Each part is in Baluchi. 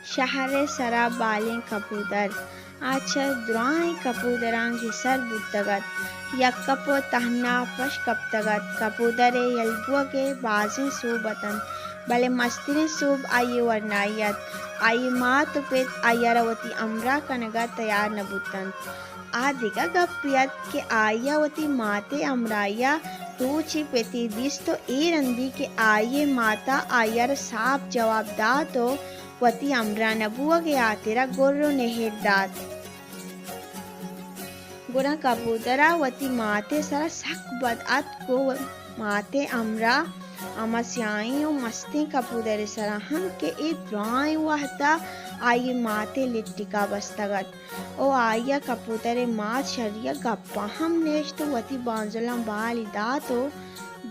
شہر ءِ سرا بالیں کپودر۔ آ چہ درائیں کپودراں گسر بوتگ ات۔ یک کپو تہنا پش کپتگ ات۔ کپودر ءِ یل بوگ ءِ بازیں سوب اتنت، بلے مستریں سوب آئی ءِ ورنائی ات۔ آئی ءِ مات ءُ پت آئی ءَ را وتی ہمراہ کنگ ءَ تیار نہ بوتنت۔ آ دگہ گپے ات کہ آئی ءَ وتی مات ءِ ہمراہی ءَ روچے پتے دیست ءُ اے رندی کہ آئی ءِ مات ءَ آئی ءَ را ساپ جواب دات ءُ وتی ہمراہ نہ بوگ ءِ ہاترا گر ءُ نہر دات۔ گڑا کپودر ءَ وتی مات ءِ سرا سک بد اتک ءُ مات ءِ ہمراہ ہما سیاہیں ءُ مستیں کپودر ءِ سرا ہم کہ اے درائیں وہد ءَ آئی ءِ مات ءِ لٹک ءَ بستگ ات ءُ آئی ءَ کپودر ءِ مات شری ءَ گپ ءَ ہم نیشت ءُ وتی بانزلاں بالی دات ءُ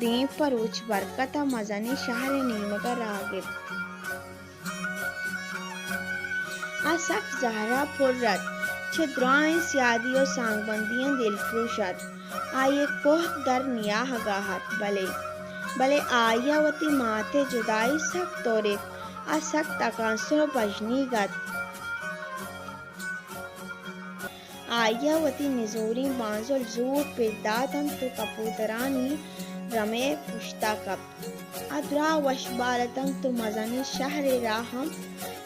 دیم پہ روچ برکت ءَ مزنیں شہر ءِ نیمگ ءَ راہ گپت۔ آ سک زہر ءَ پر ات، چہ درائیں سیادی ءُ سانگبندیاں دلپروش ات۔ آئی ءِ کوہ در نیاہگ ءَ ات، بلے، بلے آئی ءَ وتی مات ءِ جدائی سک توریت۔ آ سک تکانسر ءُ بژنیگ ات۔ آئی ءَ وتی نزوریں بانزل زور پر دات انت ءُ کپودرانی رم ءِ پشت ءَ کپت۔ آ دراہ وش بال اتنت ءُ مزنیں شہر ءِ راہ ہم،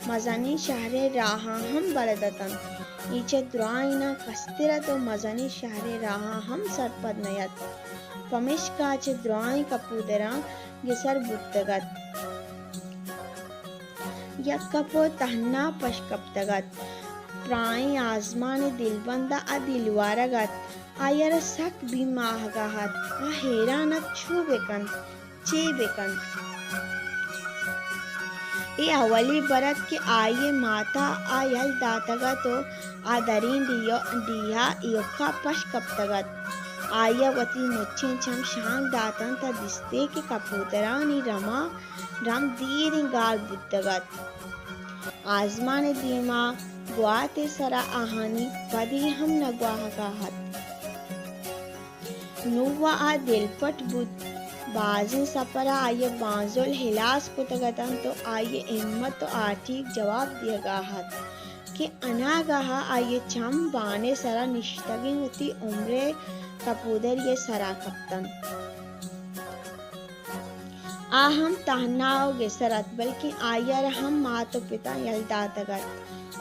مزنیں شہر ءِ راہاں ہم بلد اتنت۔ اے چہ درائیناں کستر ات ءُ مزنیں شہر ءِ راہاں ہم سرپد نہ ات۔ پمیشکا چہ درائیں کپودراں گسر بوتگ ات۔ یک کپو تہنا پش کپتگ ات۔ پرائیں آزمان ءِ دلبند ءَ آ دلوارگ ات۔ آئی ءَ را سک بیم آہگ ءَ ات۔ آ ہیران ات، چو بہ کنت، چے بہ کنت۔ اے اولی بر ات کہ آئی ءِ مات ءَ آ یل داتگ ات ءُ آ دریں ڈیہ، ڈیہ ءَ ایوک ءَ پش کپتگ ات۔ آئی ءَ وتی مچیں چم شانک دات انت ءُ دیستے کہ کپودرانی رم ءَ رم دیریں گار بوتگ ات۔ آزمان ءِ دیما گوات ءِ سرا آہانی پدی ہم نہ گواہگ ءَ ات۔ نوں آ دلپٹ بوت۔ بازیں سپر ءَ آئی ءِ بانزل ہلاس کتگ اتنت ءُ آئی ءِ ہمت ءُ ہاٹیگ جواب دیگ ءَ ات کہ اناگہ ءَ آئی ءِ چم بان ءِ سرا نشتگیں وتی عمر ءِ کپودری ءِ سرا کپتنت۔ آ ہم تہنا ءُ گسر ات، بلکیں آئی ءَ را ہم مات ءُ پتاں یل داتگ ات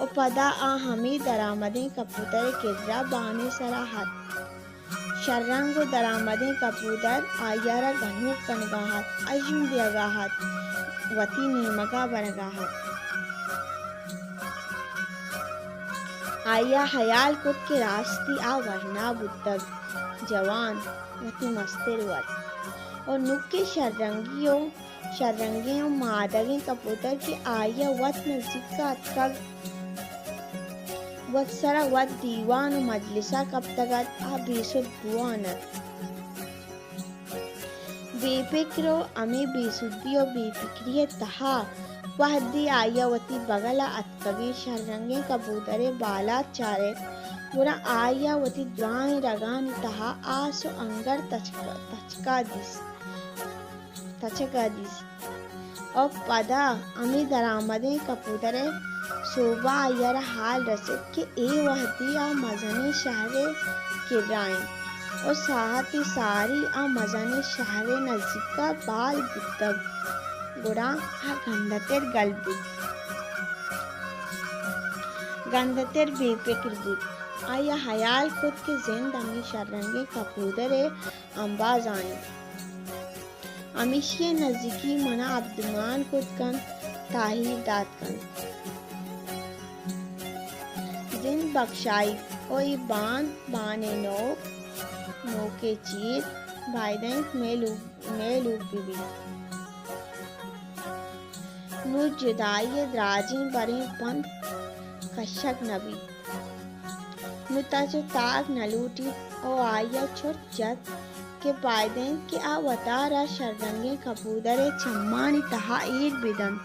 ءُ پدا آ ہمے درآمدیں کپودر ءِ کرا بان ءِ سرا ات۔ شررنگ ءُ درآمدیں کپودر آئی ءَ را گنوک کنگ ءَ ات، ہژم دیگ ءَ ات، وتی نیمگ ءَ برگ ءَ ات۔ آئی ءَ ہیال کت کہ راستی آ ورنا بوتگ، جوان، وتی مستر وت ءُ نوکیں شررنگی ءُ شررنگیں ءُ مادگیں کپودر کہ آئی ءَ وت نزیک ءَ اتکگ، وت سرا وت دیوان ءُ مجلس ءَ کپتگ ات، آ بے سد بوان ات۔ بے پکر ءُ ہمے بے سدی ءُ بے پکری ءِ تہا وہدے آئی ءَ وتی بگل ءَ اتکگیں شررنگیں کپودر ءِ بالاد چارت، گڑا آئی ءَ وتی دراہیں رگانی تہا آس ءُ انگر تچک، تچکا دیست۔ تچگ ءَ دیست ءُ پدا ہمے درآمدیں کپودر ءِ سوب ءَ آئی ءَ را ہال رست کہ اے وہدی آ مزنیں شہر ءِ کرا انت ءُ ساہتے ساری آ مزنیں شہر ءِ نزیک ءَ بال بوتگ، گڑا آ گندتر گل بوت، گندتر بے پکر بوت۔ آئی ءَ ہیال کت کہ زند ہمے شررنگیں کپودر ءِ امبازا انت۔ ہمیشی ءِ نزیکی من ءَ ابدمان کت کنت، تاہیر دات کنت۔ زند بکشائیت ءُ اے بان، بان ءِ نوک، نوک ءِ چیر، باید انت مئے لوگ، مئے لوگ بہ بیت۔ نوں جدائی ءِ دراجیں بریں پند کشگ نہ بیت۔ نوں تچ ءُ تاگ نہ لوٹیت ءُ آئی ءَ چرت جت کہ باید انت کہ آ وتارا شررنگیں کپودر ءِ چمانی تہا ایر بہ دنت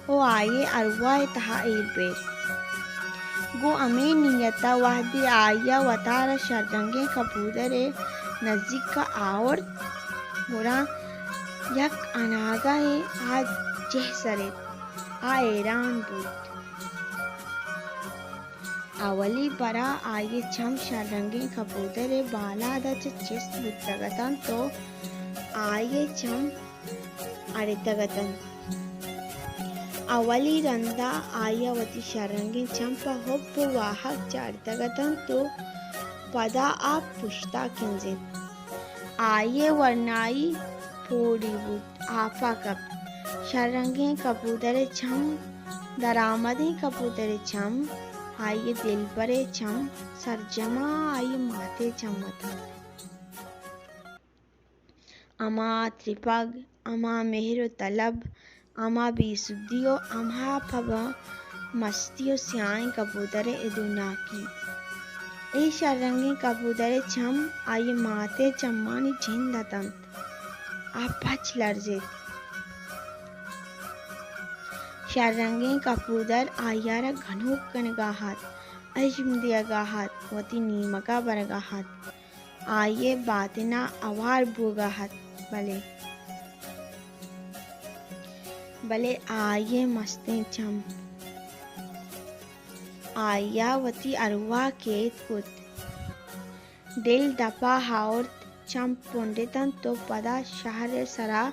ءُ آئی ءِ ارواہ ءِ تہا ایر بیت۔ گوں ہمے نیت ءَ وہدے آئی ءَ وتارا شررنگیں کپودر ءِ نزیک ءَ آورت، گڑا یک اناگہیں آ جہ سرت۔ آ ہیران بوت۔ اولی برا آئی ءِ چم شررنگیں کبودر ءِ بالاد ءَ چہ چست بوتگ اتنت ءُ آئی ءِ چم اڑتگ اتنت۔ اولی رندا آئی ءَ وتی شررنگیں چم پہ ہب ءُ واہگ چاڑتگ اتنت ءُ پدا آ پشتا کنزت۔ آئی ءِ ورنائی پوڑی بوت، آپا کپت۔ شررنگیں کبودر ءِ چم، درآمدیں کبودر ءِ چم، آئی ءِ دلبر ءِ چم، سرجما آئی ءِ مات ءِ چم اتنت۔ ہما ترپگ، ہما مہر ءُ طلب، ہما بے سدی ءُ ہما پہ مستی ءُ سیاہیں کبودر ءِ ادوناکی۔ اے شررنگیں کبودر ءِ چم آئی ءِ مات ءِ چمانی جند اتنت۔ آ پچ لرزت۔ شررنگیں کبودر آئی ءَ را گنوک کنگا ات، اژم دیگا ات، وتی نیمگا برگا ات۔ آئی ءِ باتن ءَ ہوار بوگا ات، بلے، بلے آئی ءِ مستیں چم آئی ءَ وتی ارواہ کید کت۔ دل دپا آورت، چم پنڈتنت ءُ پدا شہر ءِ سرا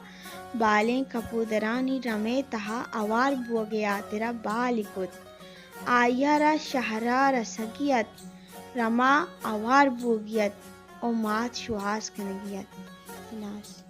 بالیں کپودرانی رمے تہا ہوار بوگ ءِ ہاترا بالی کت۔ آئی ءَ را شہرا رسگی ات، رما ہوار بوگی ات ءُ مات شوہاز کنگی ات۔ ہلاس۔